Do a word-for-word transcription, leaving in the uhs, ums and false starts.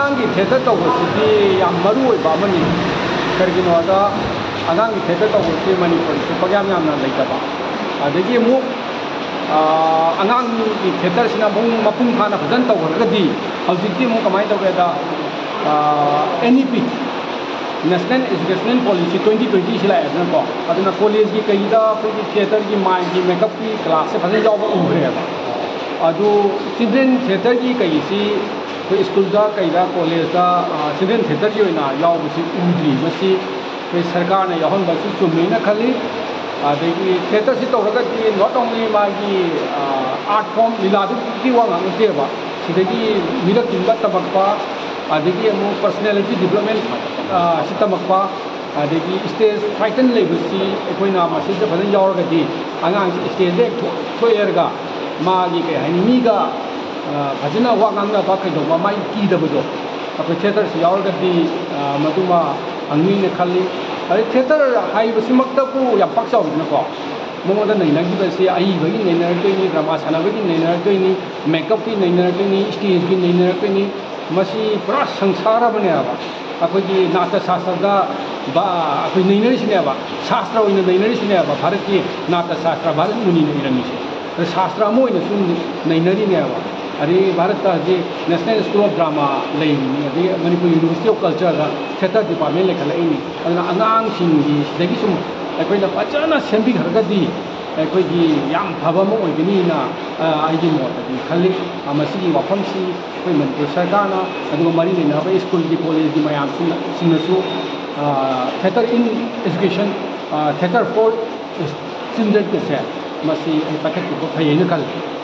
ꯑꯉꯥꯡꯒꯤ ꯊꯤꯌꯦꯇꯔ ꯇꯧꯕꯁꯤꯗꯤ ꯌꯥꯝ ꯃꯔꯨ ꯑꯣꯏꯕ ꯑꯃꯅꯤ꯫ ꯀꯔꯤꯒꯤꯅꯣꯗ, ꯑꯉꯥꯡꯒꯤ ꯊꯤꯌꯦꯇꯔ ꯇꯧꯕꯁꯤ ꯃꯅꯤꯄꯨꯔꯗꯁꯨ ꯄꯪꯌꯥꯝ ꯌꯥꯝꯅ ꯂꯩꯇꯕ꯫ ꯑꯗꯒꯤ ꯑꯃꯨꯛ, ꯑꯥ, ꯑꯉꯥꯡꯒꯤ ꯊꯤꯌꯦꯇꯔꯁꯤꯅ ꯃꯄꯨꯡ, ꯃꯄꯨꯡ ꯐꯥꯅ ꯐꯖꯅ ꯇꯧꯈ꯭ꯔꯒꯗꯤ, ꯍꯧꯖꯤꯛꯇꯤ ꯑꯃꯨꯛ ꯀꯃꯥꯏꯅ ꯇꯧꯒꯦꯗ, ꯑꯥ, N E P, National Educational Policy twenty twenty ꯁꯤ ꯂꯥꯛꯑꯦꯗꯅꯀꯣ꯫ ꯑꯗꯨꯅ ꯀꯣꯂꯦꯖꯀꯤ ꯀꯩꯗ ꯑꯩꯈꯣꯏꯒꯤ ꯊꯤꯌꯦꯇꯔꯒꯤ, ꯃꯥꯏꯝꯒꯤ, ꯃꯦꯀꯞꯀꯤ ꯀ꯭ꯂꯥꯁꯁꯦ ꯐꯖꯅ ꯌꯥꯎꯕ ꯎꯈ꯭ꯔꯦꯕ꯫ ꯑꯗꯨ ꯆꯤꯜꯗ꯭ꯔꯦꯟ ꯊꯤꯌꯦꯇꯔꯒꯤ ꯀꯩꯁꯤ ꯑꯩꯈꯣꯏ ꯁ꯭ꯀꯨꯜꯗ ꯀꯩꯗ ꯀꯣꯂꯦꯖꯇ, ꯑ, ꯆꯤꯜꯗ꯭ꯔꯦꯟ ꯊꯤꯌꯦꯇꯔꯒꯤ ꯑꯣꯏꯅ ꯌꯥꯎꯕꯁꯤ ꯎꯗ꯭ꯔꯤ꯫ ꯃꯁꯤ ꯑꯩꯈꯣꯏ ꯁꯔꯀꯥꯔꯅ ꯌꯥꯎꯍꯟꯕꯁꯨ ꯆꯨꯝꯃꯦꯅ ꯈꯜꯂꯤ꯫ ꯑꯗꯒꯤ ꯊꯤꯌꯦꯇꯔꯁꯤ ꯇꯧꯔꯒꯗꯤ not only ꯃꯥꯒꯤ, ꯑ, art form ꯂꯤꯂꯥꯗꯨꯒꯤ ꯋꯥ ꯉꯥꯛ ꯅꯠꯇꯦꯕ꯫ ꯁꯤꯗꯒꯤ ꯃꯤꯔꯛ ꯇꯤꯟꯕ ꯇꯝꯃꯛꯄ, ꯑꯗꯒꯤ ꯑꯃꯨꯛ personality development, ꯑ, ꯁꯤ ꯇꯝꯃꯛꯄ, ꯑꯗꯒꯤ stage fright ꯂꯩꯕꯁꯤ ꯑꯩꯈꯣꯏꯅ ꯃꯁꯤꯗ ꯐꯖꯅ ꯌꯥꯎꯔꯒꯗꯤ ꯑꯉꯥꯡꯁꯤ stageꯗ ꯍꯦꯛ ꯊꯣꯛ-, ꯊꯣꯛꯑꯦꯔꯒ ꯃꯥꯒꯤ ꯀꯩ ꯍꯥꯏꯅꯤ, ꯃꯤꯒ, ꯑ, ꯐꯖꯅ ꯋꯥ ꯉꯥꯡꯅꯕ ꯀꯩꯗꯧꯕ, ꯃꯥꯒꯤ ꯀꯤꯗꯕꯗꯣ ꯑꯩꯈꯣꯏ ꯊꯤꯌꯦꯇꯔꯁꯤ ꯌꯥꯎꯔꯒꯗꯤ, ꯑ, ꯃꯗꯨꯃ ꯐꯪꯅꯤꯅ ꯈꯜꯂꯤ꯫ ꯑꯗꯩ ꯊꯤꯌꯦꯇꯔ ꯍꯥꯏꯕꯁꯤꯃꯛꯇꯕꯨ ꯌꯥꯝ ꯄꯥꯛ ꯆꯥꯎꯋꯤꯗꯅꯀꯣ꯫ ꯃꯉꯣꯟꯗ ꯅꯩꯅꯈꯤꯕꯁꯤ ꯑꯏꯕꯒꯤ ꯅꯩꯅꯔꯛꯇꯣꯏꯅꯤ, drama ꯁꯥꯟꯅꯕꯒꯤ ꯅꯩꯅꯔꯛꯇꯣꯏꯅꯤ, makeupꯀꯤ ꯅꯩꯅꯔꯛꯇꯣꯏꯅꯤ, stageꯀꯤ ꯅꯩꯅꯔꯛꯇꯣꯏꯅꯤ꯫ ꯃꯁꯤ ꯄꯨꯔꯥ ꯁꯪꯁꯥꯔ ꯑꯃꯅꯦꯕ꯫ ꯑꯩꯈꯣꯏꯒꯤ ꯅꯥꯇ ꯁꯥꯁꯇ꯭ꯔꯗ ꯕ-, ꯑꯩꯈꯣꯏ ꯅꯩꯅꯔꯤꯁꯤꯅꯦꯕ, ꯁꯥꯁꯇ꯭ꯔ ꯑꯣꯏꯅ ꯅꯩꯅꯔꯤꯁꯤꯅꯦꯕ, ꯚꯥꯔꯠꯀꯤ ꯅꯥꯇ ꯁꯥꯁꯇ꯭ꯔ ꯚꯥꯔꯠ ꯃꯨꯅꯤꯅ ꯏꯔꯝꯃꯤꯁꯦ꯫ ꯑꯗ ꯁꯥꯁꯇ꯭ꯔ ꯑꯃ ꯑꯣꯏꯅꯁꯨ ꯅꯩꯅꯔꯤꯅꯦꯕ꯫ ꯑꯗꯩ ꯚꯥꯔꯠꯇ ꯍꯧꯖꯤꯛ National School of Drama ꯂꯩꯔꯤꯅꯤ, ꯑꯗꯩ Manipur University of Cultureꯗ theatre department ꯂꯩꯈꯠꯂꯛꯏꯅꯤ꯫ ꯑꯗꯨꯅ ꯑꯉꯥꯡꯁꯤꯡꯒꯤ ꯁꯤꯗꯒꯤ ꯁꯨꯝ ꯑꯩꯈꯣꯏꯅ ꯐꯖꯅ ꯁꯦꯝꯕꯤꯈ꯭ꯔꯒꯗꯤ ꯑꯩꯈꯣꯏꯒꯤ ꯌꯥꯝ ꯐꯕ ꯑꯃ ꯑꯣꯏꯒꯅꯤꯅ, ꯑ, ꯑꯩꯒꯤ ꯃꯣꯠꯇꯗꯤ ꯈꯜꯂꯤ꯫ ꯑ, ꯃꯁꯤꯒꯤ ꯋꯥꯐꯝꯁꯤ ꯑꯩꯈꯣꯏ ꯃꯅꯤꯄꯨꯔ ꯁꯔꯀꯥꯔꯅ, ꯑꯗꯨꯒ ꯃꯔꯤ ꯂꯩꯅꯕ ꯁ꯭ꯀꯨꯜꯒꯤ, ꯀꯣꯂꯦꯖꯀꯤ ꯃꯌꯥꯝꯁꯤꯡꯅ, ꯁꯤꯡꯅꯁꯨ, ꯑ, theatre in education, ꯑ, theatre for childrenꯒꯁꯦ ꯃꯁꯤ ꯑꯩ ꯄꯥꯏꯈꯠꯄꯤꯕ ꯐꯩ ꯍꯥꯏꯅ ꯈꯜꯂꯤ꯫